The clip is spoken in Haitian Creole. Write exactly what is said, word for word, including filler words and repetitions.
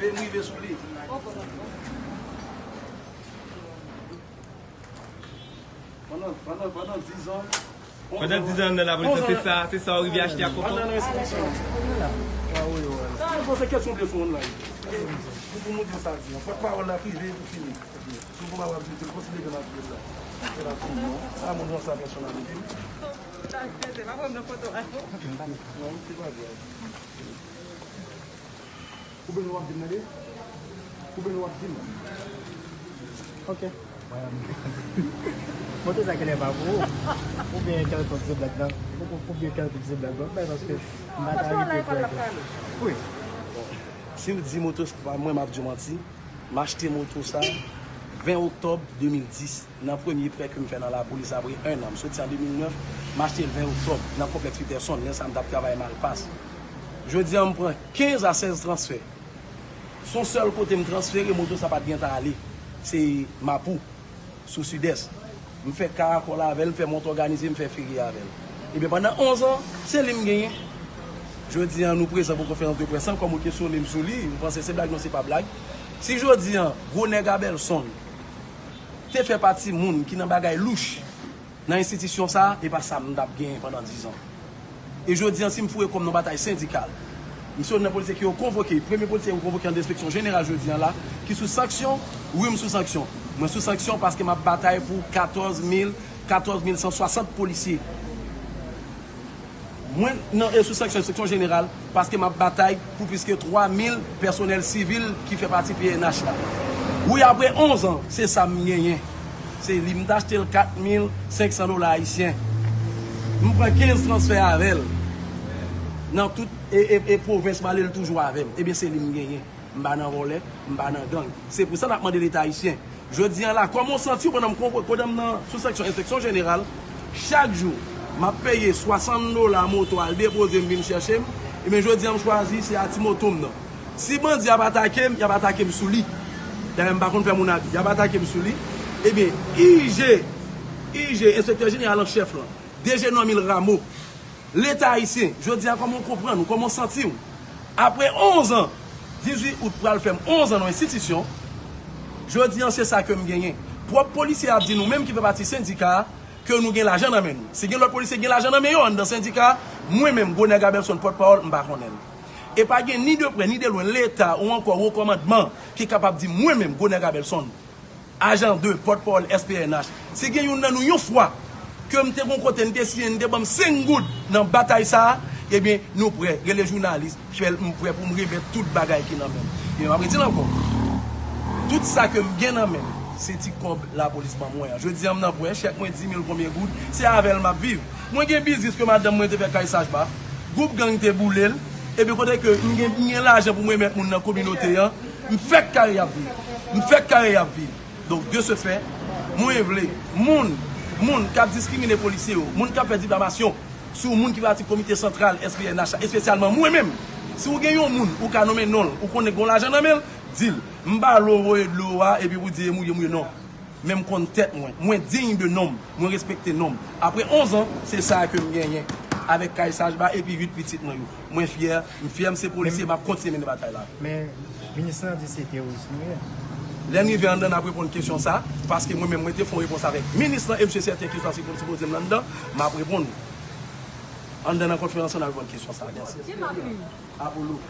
M rive sou li. Pandan, pandan, pandan diz an, pandan diz an nan lapolis, se sa, se sa ou rive achte ak koton? Pandan nan enstriksyon. Sa, se kesyon de sou online. Pou, pou nou di sa di an. Pòtpawòl la prive pou fini. Si w pa w ap di, se l konsidere m ap di l la. Se la pou mwen. A moun nan sa pèsonalite. Non, se pa grav. Koupe nou w ap di m tande. Koupe nou w ap di m. Ok. Moto sa genlè pa pou ou. Oubyen kèlkonk se blag nan. Ou, ou, oubyen kèlkonk se blag nan. Bay paske m pa ta rete prè. Wi. Si w di moto sa pa mwen, m ap di w manti. M achte moto sa ven oktòb de mil dis, nan premye prè ke m fè nan lapolis apre en an. M soti an de mil nèf, m achte l ven oktòb nan konplèks Peterson, lè sa m t ap travay Malpas. Jodi a, m pran kenz a sèz transfè. Se yon sèl kote m transfere, moto sa pa t gen ta ale. Se Mapou, sou Sidès. M fè karakòl avè l, m fè mont òganize, m fè feri avè l. Ebyen, pandan onz an, se li m genyen. Jodi a, nou prezan pou konferans de près lan, kòm ou kesyone m sou li, ou panse se blag? Non, se pa blag. Si jodi a, gwo nèg Abelson te fè pati moun ki nan bagay louch nan enstitisyon sa a, e pa sa m t ap genyen pandan diz an. E jodi a, si m foure kò m nan batay sendikal, m se youn nan polisye ke yo konvoke, premye polisye yo konvoke an enspeksyon jeneral jodi a la, ki sou sanksyon, wi, m sou sanksyon. Mwen sou sanksyon paske m ap batay pou katòz mil, katòz mil san swasant polisye. Mwen nan, e sou sanksyon, enspeksyon jeneral, paske m ap batay pou plis ke twa mil pèsonèl sivil ki fè pati P N H la. Wi, apre onz an, se sa m genyen. Se li, m t achte l kat mil senk san dola ayisyen. M pran kenz transfè avè l. Nan tout e, e, e pwovens, m ale l toujou avè m. Ebyen, se li m genyen. M pa nan vòlè, m pa nan gang. Se pou sa n ap mande Leta ayisyen. Jodi a la, kòman w santi w pandan m konvo-, pandan m nan sou sanksyon, enspeksyon jeneral, chak jou, m ap peye swasant dola moto al depoze m vin chèche m, ebyen, jodi a, m chwazi se a ti moto m nan. Si bandi ap atake m, y ap atake m sou li. Dayè, m pa konn fè moun abi. Y ap atake m sou li. Ebyen, I G, I G, enspektè jeneral an chèf lan, D G Normil Rameau, Leta ayisyen, jodi a, kòman w konprann ou, kòman w santi w? Apre onz an, dizuit out pral fè m onz an nan enstitisyon, jodi a, se sa ke m genyen. Pwòp polisye ap di nou menm ki fè pati sendika a, ke nou gen lajan nan men nou. Si gen lòt polisye ki gen lajan nan men yo anndan sendika a, mwen menm, gwo nèg Abelson, pòtpawòl, m pa konnen l. E pa gen ni de prè, ni de lwen, Leta ou ankò wo kòmandman ki kapab di mwen menm, gwo nèg Abelson, ajan de, pòtpawòl S P N H. Si gen youn nan nou yon fwa ke m te gon kote, n te siyen, n te ban m senk goud nan batay sa a, ebyen, nou prè. Rele jounalis, fè l, m prè pou m remèt tout bagay ki nan men m. Ebyen, m ap redi l ankò. Tout sa ke m gen nan men m, se ti kòb lapolis ban mwen an. Jodi a, m nan prè, chèk mwen di mil konbyen goud, se avè l m ap viv. Mwen gen biznis ke madanm mwen te fè kay Sajba, gwoup gang te boule l, epi kote ke m gen, m gen lajan pou m remèt moun nan kominote an, m fèk kare y ap viv. M fèk kare y ap viv. Donk, de ce fait, mwen vle, moun, moun k ap diskrimine polisye yo, moun k ap fè difamasyon sou moun ki pati komite santral S P N H la, espesyalman mwen menm, si w gen yon moun, ou ka nonmen non l, ou konnen gen yon lajan nan men l, di l. M pa vle w voye dlo a, epi pou di e mouye, mouye, non. Men m konn tèt mwen. Mwen diy de non m. Mwen respekte non m. Apre onz an, se sa ke m genyen. Avèk kay Sajba epi uit pitit mwen yo. Mwen fyè, m fyè, m se polisye, m ap kontinye mennen batay la. Men, minis lan di se teworis nou ye. Lè n rive anndan, n ap reponn kesyon sa, paske mwen menm, mwen te fè yon repons avèk minis lan, e m si sèten kesyon sa, si w poze m l anndan, m ap reponn ou. Anndan nan konferans lan, n ap reponn kesyon sa. Mèsi. Apollo.